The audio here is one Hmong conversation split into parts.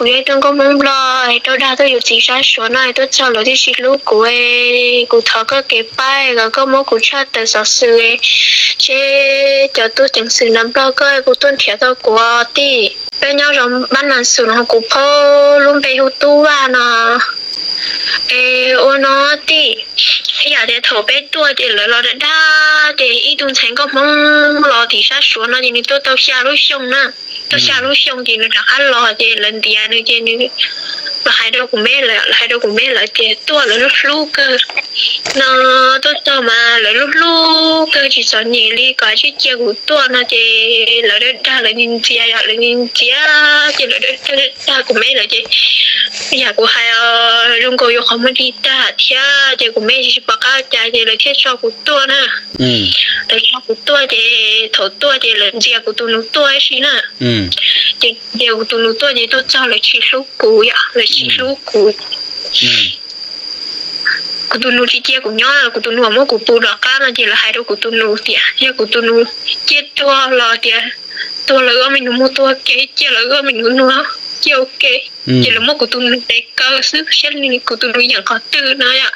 Kuv yog ib tug nkauj Hmoob Nplog es rau dag tuaj yuav txiv sab Suav no es tuaj txog lawv thiaj tsis hlub kuv. Kuv thov koj kev pab kom koj muab kuv tshaj tawm xov xwm, seb cov tub ceev xwm nram Nplog koj kuv tuaj nrhiav tau kuv tij. Peb nyob zos Pab Nas Xus no, kuv phob lub npe hu Tub Vaj no. Es ua no tij, ib yam tias thaum peb tuaj ces lawv los dag dag ces ib tug ntxhais nkauj Hmoob los tim sab Suav no ces nws tuaj tau xya lub xyoo na. Tuaj xya lub xyoo ces nws rov qab los ces lawv ntiav nws ces nws los hais rau kuv me lawv, los hais rau kuv me lawv tias tuaj lawv lub hlub kawg no. Tuaj txog mas lawv lub hlub kawg tsis txom nyem li kom tsis cia kuv tuaj no ces lawv dag dag lawv ntxias yom, lawv ntxias ces lawv dag dag kuv me lawv ces yam kuv hais zoo nkaus yuav qhov muag dig tag thiab ces kuv me tsis pom qab cas ces lawv thiaj tso kuv tuaj na. Lawv tso kuv tuaj ces thaum tuaj ces lawv ntxias kuv tus nus tuaj ib si na. Ces ntxias kuv tus nus tuaj ces tuaj txog lawv tsis hlub kuv yom, lawv tsis hlub kuv. Kuv tus nus tsis cia kuv nyob, kuv tus nus muab kuv pw rov qab no ces lawv hais rau kuv tus nus tias yog kuv tus nus ciaj tuag los tias tuag lawv ob me nus muag tuag ua ke, ciaj lawv ob me nus nua ciaj ua ke. Ces lawv muab kuv tus nus ntes kaw xwb saib kuv tus nus yeem qhov twg no yom.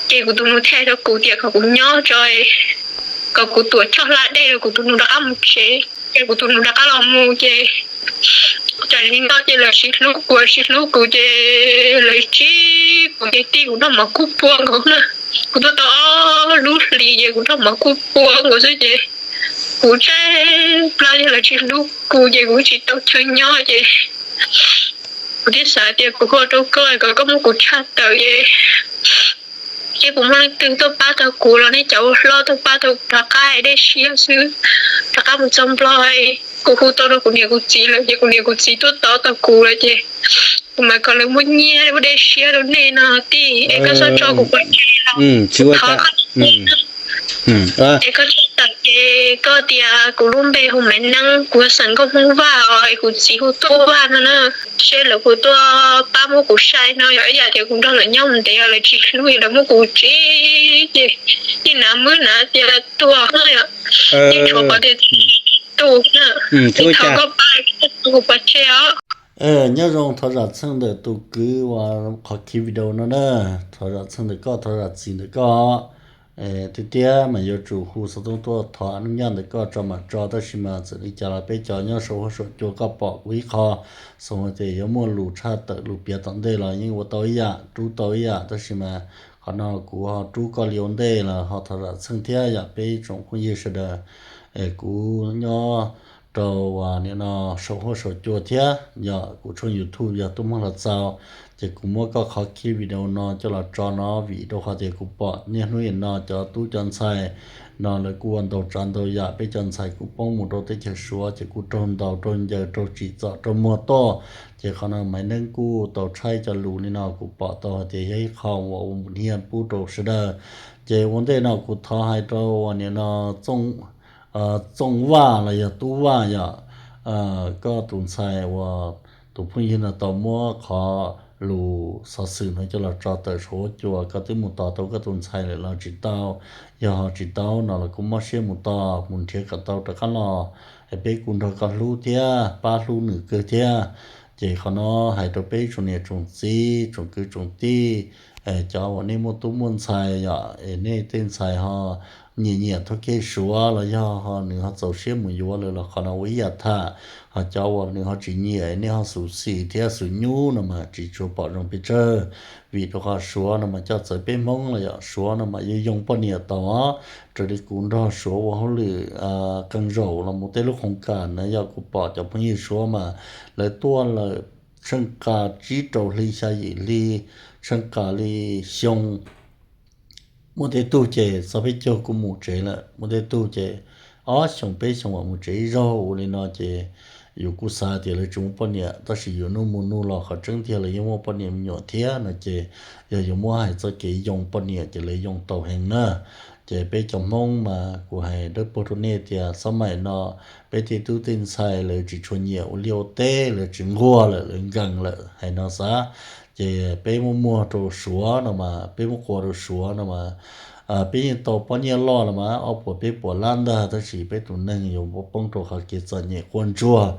Ces kuv tus nus thiaj hais rau kuv tias kom kuv nyob tso, kom kuv tuam choj hla dej rau kuv tus nus rov qab mus tsev. Ces kuv tus nus rov qab los mus ces tam sim no ces lawv tsis hlub kuv, tsis hlub kuv ces lawv tsib kuv ces tij kuv noj mov kuj puas nkaus na. Kuv tuaj tau ob lub hlis ces kuv noj mov kuj puas nkaus xwb ces kuv tseb plab ces lawv tsis hlub kuv ces kuv tsis tau chaw nyob ces kuv thiaj xav tias kuv hu rau koj kom koj muab kuv tshaj tawm es seb puas muaj leej twg tuaj pab tau kuv los nej cov ua hlob tuaj pab tau kuv rov qab dej siab xwb, rov qab mus txog Nplog. Kuv hu tau rau kuv niam kuv txiv lawm ces kuv niam kuv txiv tuaj tos tau kuv lawm ces kuv mam kom lawv muab nyiaj muab dej siab rau nej no tij. Es koj txhob tso kuv pov tseg, kuv thov koj es koj tshaj tawm ces koj tias kuv lub npe hu Maiv Neeb, kuv yog xeem Nkauj Hmoob Vaj os, es kuv txiv hu Tub Vaj no na. Seb lawv puas tuaj pab muab kuv sai no, yog ib yam tias kuv nrog lawv nyob mus ntev lawv tsis hlub lawv muab kuv tsib ces yeej hnav muab hnav tias tuag no yom, yeej tshuav qhov tias tu na. Es thov koj pab, koj txhob tso kuv pov tseg os. Nyob zoo, thov zam txheej ntawm tus kwv uas qhov khi video no na, thov zam txheej ntawm koj, thov zam txim ntawm koj. Tiag tiag mas yuav tsum hu xov tooj tuaj thov nuj nyaj ntawm koj tso mam tso, tab sis mas txawm li cas los peb cov nyob saum huab saum cua koj pom kuv ib qho, xav hais tias yuav muaj lus tshaj tawm lus piav tom ntej los yeej ua tau ib yam, rub tau ib yam, tab sis mas qhov no kuv ho rub koj li ua ntej los ho thov zam txheej thiab yom peb tsoom phooj ywg sawv daws. Es kuv nyob rau uas nim no saum huab saum cua thiab yog kuv tshooj YouTube yog Tub Hmoob Los Txaus, ces kuv muab koj qhov khi video no coj los tso no vim rau qhov tias kuv pom niaj hnub nim no cov tub cov ntxhais no lawv kuj ua ntau tsav ntau yam, peb cov ntxhais kuj poob mus rau teb chaws Suav ces kuj raug ntaus raug ncaws raug tsim txom raug muag tuaj. Ces qhov no Maiv Neeb kuj tau tshaj cov lus li no kuv pom tau hais tias yog ib qho uas ua mus hnia pub rau sawv daws. Ces ua ntej no kuv thov hais rau uas nim no Txooj Vaj los yog Tub Vaj yom, koj tus ntxhais uas tus phooj ywg no tau muab qhov lus xov xwm no coj los tso tawm saum huab cua, koj twb mus tos tau koj tus ntxhais lawm los tsis tau? Yog ho tsis tau no los kuj mob siab mus tos mus nrhiav kom tau rov qab los. Es peb kuj nrog koj hlub thiab pab hlub nws kawg thiab. Ces qhov no hais rau peb tsoom niam tsoom txiv tsoom kwv tsoom tij, cov uas nej muaj tub muaj ntxhais yom, es nej tej ntxhais ho nyiam nyiam thauj kev Suav los yog ho nws ho txaus siab mus yuav lawm los qhov no ua ib yam tham. Ho cov uas nws ho tsis nyiam nej ho xub xis thiab xub nyub no mas tsis tshua pom zoo pes tsawg. Vim rau qhov Suav no mas coj txawv peb Hmoob los yom, Suav no mas yuav yoo poj niam tau os. Raws li kuv nrog Suav ua hauj lwm qee zaum los mus tej lub khoos kas na yog kuv pom cov phooj ywg Suav mas lawv tuaj lawm tsheej kas tsib rau hli xya yim hli, tsheej kas li xyoo. Muaj tej tug ces txog peb caug kuj mus tsev lawm, muaj tej tug ces ob xyoos peb xyoos mam mus tsev ib zaug. Ua li no ces yus kuj xav tias lawv tsis muaj poj niam, tab sis yus nug mus nug los qhov tseeb tiag lawv yeej muaj poj niam me nyuam thiab no ces yog yuav muab hais txoj kev yoo poj niam ces lawv yoo tau heev na. Ces peb cov Hmoob mas kuv hais dawb paug rau nej tias xab maim no peb tej tub tej ntxhais lawv tsis tshua nyiam ua liaj ua teb, lawv tsis nquag lawm, lawv nkees lawm hais no xav. Ces peb muab muag rau Suav no mas, peb muab qua rau Suav no mas, peb yeej tau pob nyiaj loj los mas ob puas peb puas lab ntag, tab sis peb tus neeg yuav poob rau qhov kev txom nyem quaj ntsuag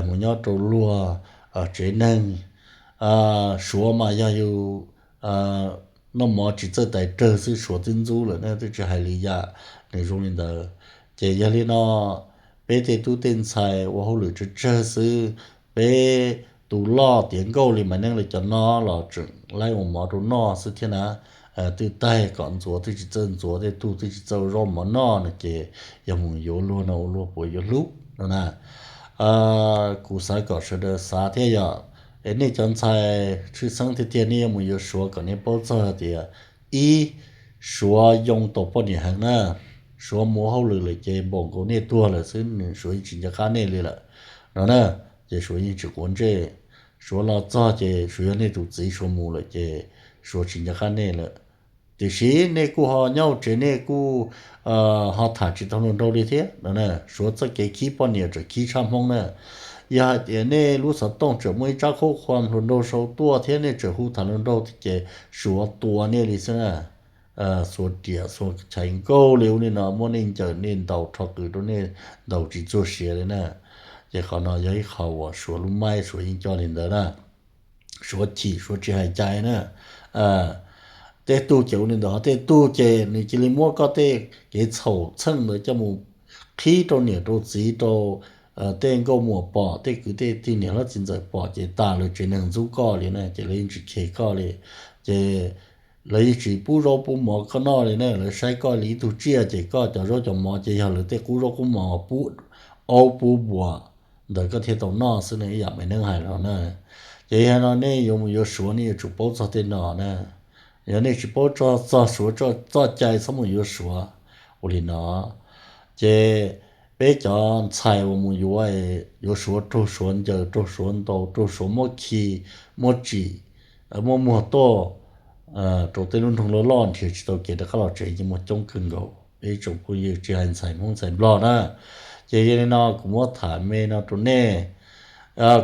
mus nyob rau luag tsev neeg. Suav mas yog yus noj mov tsis txawj tais rawg xwb, Suav twb ntxub lawm ne, twb tsis hais li yam nws zoo li ntawd. Ces yog li no, peb tej tub tej ntxhais ua hauj lwm tsawg tsawg xwb, peb tus loj tiav nkauj li Maiv Neeb lawv cov no los tseem laib ua mov rau noj xwb thiab na. Twb taig kom ntxuav twb tsis txawj ntxuav, tej tug twb tsis txawj ua zaub mov noj no ces yog mus yuav luag no ua luag puas yuav hlub no na. Kuv xav kom sawv daws xav thiab yom, es nej cov ntxhais tshwj xeeb tiag tiag nej yuav mus yuav Suav kom nej paub txog tias, ib, Suav yoo tau poj niam heev na. Suav mus hauj lwm lawm ces npaum nkaus nej tuag lawm xwb, nws Suav yeej tsis nco qab nej li lawm no na. Ces Suav yeej tsis quav ntsej. Suav los txog ces Suav yog nej tus txiv, Suav mus lawm ces Suav tsis nco qab nej lawm. Tiam sis nej kuj ho nyob hauv tsev nej kuj ho tham tsis tau hluas nraug li thiab no na. Suav txoj kev khib poj niam tseem khib tshaj Hmoob na. Yog hais tias nej lub xov tooj tseem muaj ib tsab khaub khuam hluas nraug sau tuaj thiab nej tseem hu tham hluas nraug ces Suav tua nej li xwb na. Xuas riam xuas chais nkauj li ub li no, muab nej ncaws nej ntaus, rho qws rau nej ntaus tsis txuag siav li na. Ces qhov no yog ib qho uas Suav lub maib Suav yeej coj li ntawd na. Suav chim Suav tsis hais cai na. Tej tug ces ua li ntawd, ho tej tug ces nws cia li muab koj tej kev txhaum txheej ntawd coj mus qhib rau niam rau txiv, rau tej nkauj muam pom, tej kwv tej tij niam hlob txiv ntxawm pom ces tas lawv tsev neeg ntxub koj li na, ces lawv yeej tsis khes koj li. Ces lawv yeej tsis pub zaub pub mov koj noj li na, lawv saib koj li ib tug tsiaj, ces koj cov zaub cov mov ces yog lawv tej qub zaub qub mov pub aub pub npua ntawd koj thiaj tau noj xwb ne, ib yam Maiv Neeb hais los na. Ces yog no nej yuav mus yuav Suav nej yuav tsum paub txog tej no na. Yog nej tsis paub txog Suav txoj cai txhob mus yuav Suav. Ua li no, ces peb cov ntxhais uas mus yuav, yuav Suav raug Suav ncaws, raug Suav ntaus, raug Suav muab khi, muab tsim, muab muag tuaj rau tej lub nroog loj loj nrhiav tsis tau kev rov qab los tsev yeej muaj coob kawg nkaus. Peb tsoom phooj ywg tsis hais ntxhais Hmoob ntxhais Nplog na. Ces yog li no kuv muab tham me no rau nej.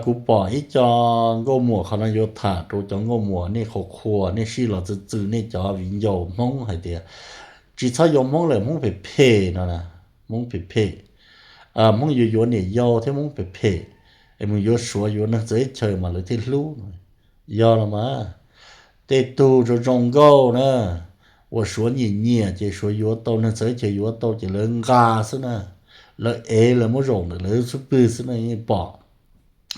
Kuv pom ib co nkauj muam, qhov no yuav tham rau cov nkauj muam nej qhuas qhuas, nej sij los txwv txwv nej cov viv ncaus Hmoob hais tias tsis txhob yuav Hmoob lawm, Hmoob phem phem no na. Hmoob phem phem, Hmoob yuav yuav niam yau thiab Hmoob phem phem, es mus yuav Suav yuav neeg txawv teb chaws mas lawv thiaj hlub. Yog los mas, tej tug zoo zoo nkauj na, uas Suav nyiam nyiam ces Suav yuav tau, neeg txawv teb chaws yuav tau ces lawv nqa xwb na, lawv ev lawv muab zaum ntawm lawv xub pwg xwb na, yeej pom.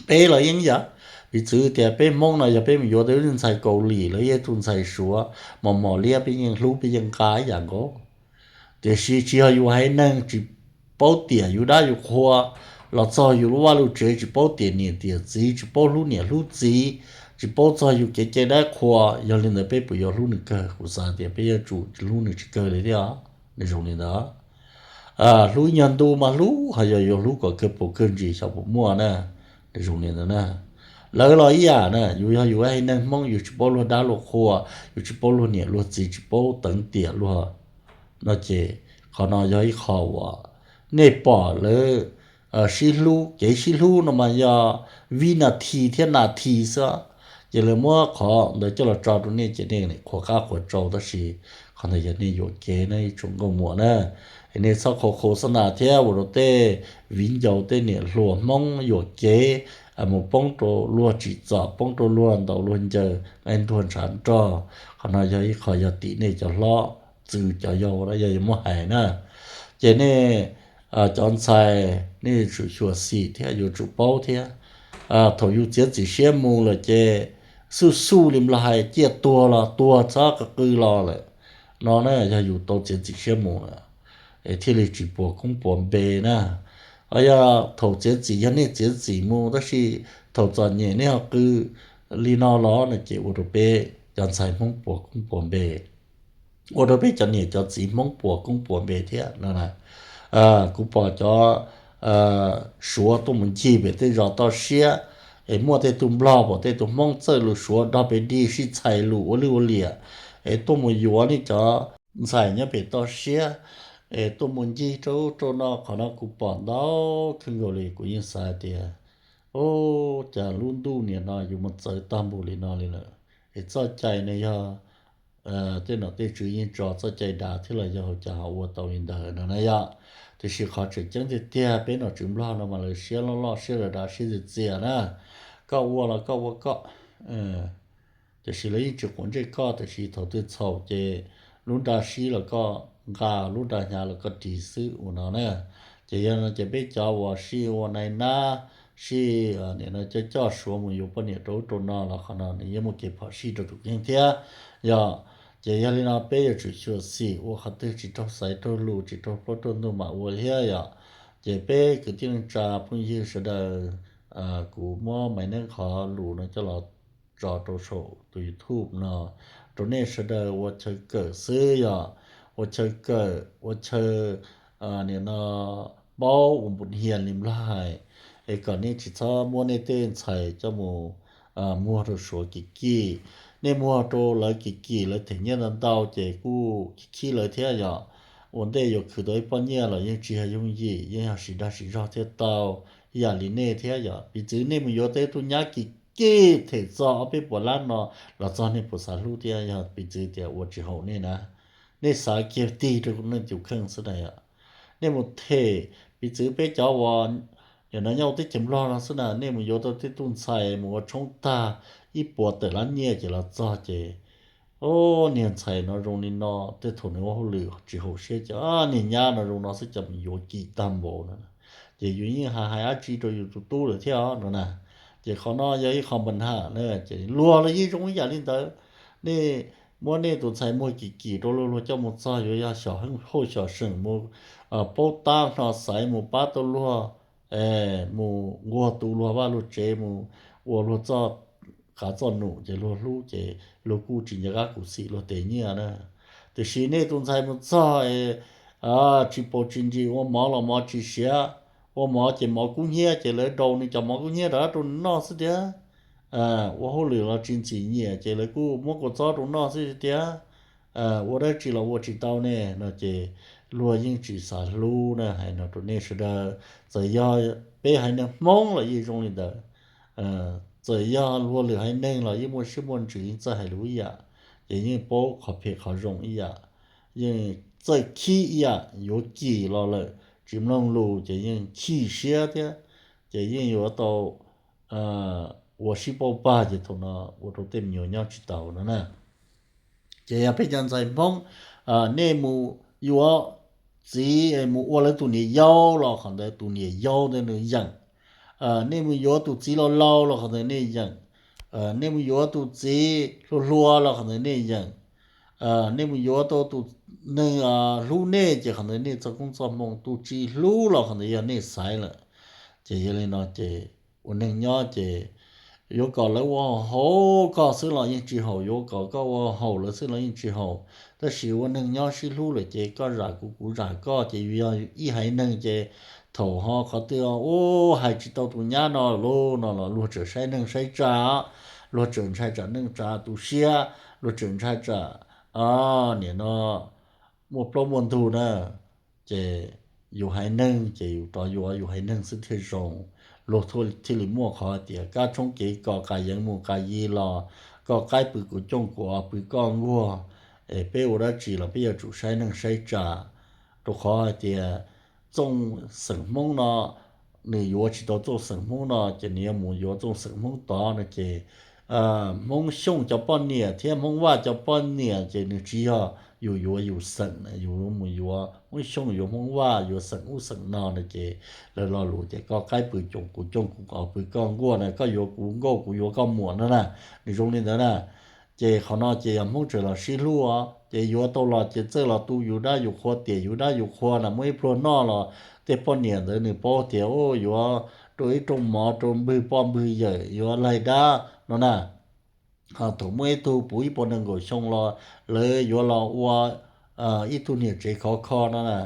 Peb los yeej yam, piv txwv tias peb Hmoob no yog peb mus yuav tej lub ntxhais Kaus Lim los yog tus ntxhais Suav mos mos liab peb yeej hlub peb yeej nqa ib yam nkaus. Tiam sis tsis yog yus haiv neeg tsis paub tiam yus dab yus qhua, los txog yus lub vaj lub tsev tsis paub tiam niam tiam txiv, tsis paub hlub niam hlub txiv, tsis paub txog yus kev cai dab qhua, yog li ntawd peb puas yuav hlub nws kawg? Kuv xav tias peb yuav tsum hlub nws tsis kawg li thiab. Nws zoo li ntawd. Hlub nyob ntu mas hlub, ho yog yuav hlub kom kawg puas kawg ntsis xyov puas muaj na. Nws zoo li ntawd na. Lawv los ib yam na, yus yog yus haiv neeg Hmoob yus tsis paub luag dab luag qhua, yus tsis paub luag niam luag txiv, tsis paub teev tiam luag no ces qhov no yog ib qho uas nej pom lawv sib hlub, kev sib hlub no mas yog vib nas this thiab nas this xwb. Ces lawv muab qhov ntawd coj los tso rau nej ces nej qhuas qab qhuas tsau, tab sis qhov ntawd yog nej yuam kev na ib tsoom nkauj muam na. Es nej txhob qhuas qhuas xab nas thiab ua rau tej viv ncaus tej niam hluas Hmoob yuam kev, mus poob rau luag tsim txom, poob rau luag ntaus luag ncaws, nqaij ntuag ntshav nrog. Qhov no yog ib qho yog tim nej cov hlob txwv cov yau na, yog yuav muab hais na. Ces nej cov ntxhais nej yuav tsum xyuam xim thiab yuav tsum paub thiab. Thaum yus txiav txim siab mus lawm ces xuj xuj li Nplog hais, ciaj tuag los tuag txhob qw qw los lawm no na, yog yus tau txiav txim siab mus lawm es thiaj li tsis puas koob puas npe na. Ho yog thaum txiav txim yog nej txiav txim mus, tab sis thaum txom nyem nej ho qw li no los no ces ua rau peb cov ntxhais Hmoob puas koob puas npe, ua rau peb cov niam cov txiv Hmoob puas koob puas npe thiab no na. Kuv pom cov Suav tuaj mus ncig pem tej zos toj siab, es muaj tej tug Nplog pom tej tug Hmoob txawj lus Suav dog pes dig sib txhais lus ua lwj ua liam, es tuaj mus yuav nej cov ntxhais nyob pem toj siab, es tuaj mus ncig rau ub rau no. Qhov no kuv pom ntau kawg nkaus li, kuv yeej xav tias, o, cas lub ntuj niam no yuav mus txawv tag npaum li no li lawm. Es txoj cai no yog tej nom tej tswv yeej tso txoj cai dav thiab los yog cas ho ua tau li ntawd no na yom. Tiam sis qhov tseem ceeb tiag tiag peb nom tswv Nplog no mas lawv siab loj loj siab dav dav siab txias txias na. koj ua los koj ua koj, tiam sis lawv yeej tsis quav ntsej koj, tiam sis thaum twg txhaum ces lub nra sib los koj nqa, lub nra hnyav los koj ris xwb ua no na. Ces yog no ces peb cov uas sib ua nai nab, sib nim no coj coj suav mus yuav poj niam rau ub rau no los qhov no nws yeej muaj kev phom sij rau tus kheej thiab yom. Ces yog li no peb yuav tsum xyuam xim ua qhov twg tsis raug xaiv raug lus tsis raug plaub raug ntug mam ua thiab yom. Ces peb kwv tij neej tsa phooj ywg sawv daws, kuv muab maiv neeb qhov lus no coj los tso rau saum tus YouTube no rau nej sawv daws ua chaw kawm xwb yom. Ua chaw kawm, ua chaw nim no paub ua npu hias li nplog hais, es kom nej tsis txhob muab nej tej ntxhais coj mus muag rau suav kim kim. Nej muag rau lawv kim kim lawv them nyiaj ntau ntau ces kuj khib lawv thiab yom. Ua ntej yuav khwv tau ib pob nyiaj los yeej tsis yog yooj yim, yeej yog siv dag siv zog thiaj tau, ib yam li nej thiab yom. Piv txwv nej mus yuav tau ib tug nyab kim kim them txog ob peb puas lab no los txog nej puas xav hlub thiab? Yog piv txwv tias ua tsis haum nej na, nej xav kiag tig rau nej tus kheej xwb na yom. Nej mus them, piv txwv peb cov uas nim no nyob teb chaws Nplog no xwb na, nej mus yuav tau tej tug ntxhais mus ua tshoob tag ib puas tawm lab nyiaj ces los txog ces, o, niag ntxhais no zoo li no, tej thaum nws ua hauj lwm tsis haum siab ces niag nyab no zoo no xwb ces mus yuav kim tag npaum no. Ces yus yeej hais hais dab tsi rau yus tus tub lawm thiab no na. Ces qhov no yog ib qho npa nham na, ces luag los yeej zoo ib yam li ntawd. Nej muab nej tus ntxhais muag kim kim rau luag, luag coj mus txog yuav yog xyom hauj xyom seem mus paub tab hno xaiv mus pab tau luag, mus nquag tu luag vaj luag tsev mus ua luag txoj qav txoj num ces luag hlub ces luag kuj tsis nco qab khuv xim luag tes nyiaj na. Tiam sis nej tus ntxhais mus txog tsis paus tsis ntsis, ua mov los mov tsis siav, ua mov ces mov kub hnyiab ces lawv daus nws cov mov kub hnyiab rov rau nws noj xwb tiag. Ua hauj lwm los tsis ntxim nyiam ces lawv kuj muab kua txob rau noj xwb tiag. Ua dab tsi los ua tsis tau ne no ces luag yeej tsis xav hlub na. Hais no rau nej sawv daws, txawm yog peb haiv neeg Hmoob los yeej zoo li ntawd, txawm yog luag lwm haiv neeg los yeej muaj siab muaj ntsws yeej txawj hais lus ib yam, ces yeej paub qhov phem qhov zoo ib yam, yeej txawj khib ib yam, yuav kim los lawm tsis mloog lus ces yeej chim siab thiab, ces yeej yuav tau ua sib pauj pag ces thaum no ua rau tej me nyuam nyob tsis taus no na. Ces yog peb cov ntxhais Hmoob, nej mus yuav txiv mus ua lawv tus niam yau los qhov ntawd tus niam yau ntawd nws yeem. Nej mus yuav tus txiv laus laus los qhov ntawd nej yeem. Nej mus yuav tus txiv hluas hluas los qhov ntawd nej yeem. Nej mus yuav tau tus neeg hlub nej ces qhov ntawd nej txoj koob txoj hmoo, tus tsis hlub los qhov ntawd yog nej xaiv lawm. Ces yog li no ces ua neeg nyob ces yuav kom lawv ua haum koj xwb los yeej tsis haum, yuav kom koj ua haum lawv xwb los yeej tsis haum. Tab sis ua neeg nyob sib hlub lawm ces koj zam kuv kuv zam koj ces yus yog ib haiv neeg ces thaum ho qhov twg ub hais tsis tau tus nyab no lawm no los luag tseem saib neej saib tsa, luag tseem ntshai tsam neej tsa tu siab, luag tseem ntshai tsam nim no muaj plaub muaj ntug na. Ces yus haiv neeg ces yus rov yuav yus haiv neeg xwb thiaj zoo. Luag thiaj li muaj qhov tias kab tshoob kev kos qas yeev mus qas yi los, koj qaib pw kuv cooj kuv os pw koj nkuaj. Es peb ua dab tsi los peb yuav tsum saib neej saib tsa, rau qhov hais tias txooj xeem Hmoob no nws yuav tsis tau txooj xeem Hmoob no ces nws yuav mus yuav txooj xeem Hmoob tod no ces Hmoob Xyooj cov poj niam thiab Hmoob Vaj cov poj niam ces nws tsis yog yus yuav yus xeem, yus mus yuav Hmoob Xyooj yuav Hmoob Vaj yuav xeem ub xeem no no ces lawv lo lus tias koj qaib pw cooj kuv cooj kuv os pw koj nkuaj na, koj yuav kuv nkauj kuv yuav koj muam no na. Nws zoo li ntawd na. Ces qhov no ces yog Hmoob tseem los sib hlub os, ces yuav tau los ces txawj los tu yus dab yus qhua, tiam yus dab yus qhua na, muaj ib pluag noj los tej poj niam ntawd nws paub tias yuav rau ib rooj mov rau npwg poj npwg yawm yuav laig dab no na. Ho thaum muaj ib tug puv ib puas nees nkaum xyoo los lawv yuav los ua ib tug niam tsev khov kho no na.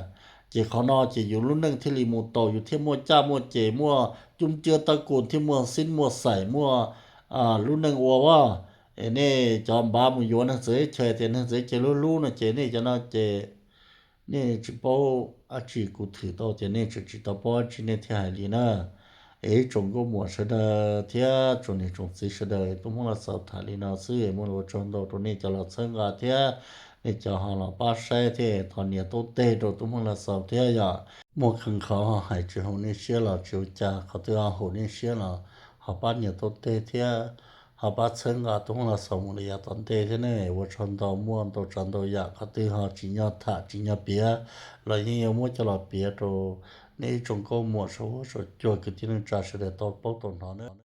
Ces qhov no ces yus lub neej thiaj li mus tau, yus thiaj muaj caj muaj ces, muaj cub ciab tab kuj thiaj muaj xib muaj xais muaj lub neej ua as. Es nej cov npav mus yuav neeg txawv teb chaws tias neeg txawv teb chaws hlub hlub no ces nej cov no ces nej tsis paub dab tsi, kuv thwm tau ces nej tseem tsis tau paub dab tsi nej thiaj hais li na. Es ib tsoom nkauj muam sawv daws thiab tsoom niam tsoom txiv sawv daws, tub Hmoob Los Xaus tham li no xwb, muaj lus ua tsaug ntau rau nej cov los txhawb nqa thiab nej cov ho los pab saib thiab thov nias taub teg rau tub Hmoob Los Xaus thiab yom. Muaj qee qhov ho hais tsis haum nej siab los tsis ua cas, qhov twg ho haum nej siab los ho pab nias tau tej thiab ho pab txhawb nqa tus hoob los xaus mus li yav tom ntej thiab ne. Ua tsaug ntau, muaj ntau tsav ntau yam qhov twg ho tsim nyog tham tsim nyog piav los yeej yuav muab coj los piav rau nej ib tsoom nkauj muam saum huab saum cua kwv tij neej tsa sawv daws tau paub tau hnov na.